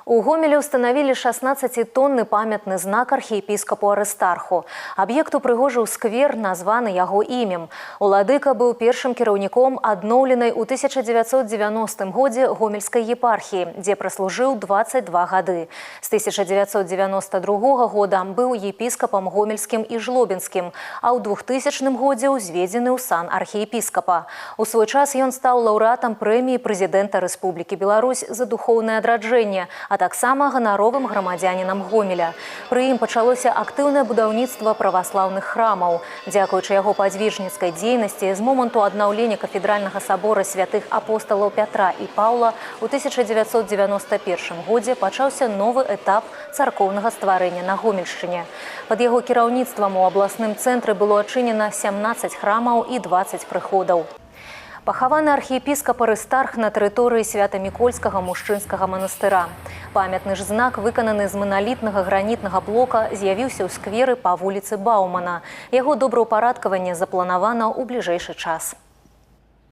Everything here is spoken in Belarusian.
У Гомелі ўстанавілі 16-тонны памятны знак архіепіскапу Арыстарху. Аб'ект упрыгожыў сквер, названы яго імем. Уладыка быў першым кіраўніком адноўленай у 1990 годзе Гомельскай епархіі, дзе праслужыў 22 гады. З 1992 года быў епіскапам Гомельскім і Жлобінскім, а ў 2000 годзе ўзведзены ў сан архіепіскапа. У свой час ён стаў лаўрэатам прэміі прэзідэнта Рэспублікі Беларусь за духоўнае адраджэнне, а таксама ганаровым грамадзянінам Гомеля. Пры ім пачалося актыўнае будаўніцтва праваслаўных храмаў. Дзякуючы яго падзвіжніцкай дзейнасці, з моманту аднаўлення кафедральнага сабора святых апосталаў Пятра і Паўла ў 1991 годзе пачаўся новы этап царкоўнага стварэння на Гомельшчыне. Пад яго кіраўніцтвам у абласным цэнтры было адчынена 17 храмаў і 20 прыходаў. Пахаваны архіепіскап Арыстарх на тэрыторыі Свята-Мікольскага мужчынскага манастыра. Памятны ж знак, выкананы з маналітнага гранітнага блока, з'явіўся ў скверы па вуліцы Баумана. Яго добраўпарадкаванне запланавана ў бліжэйшы час.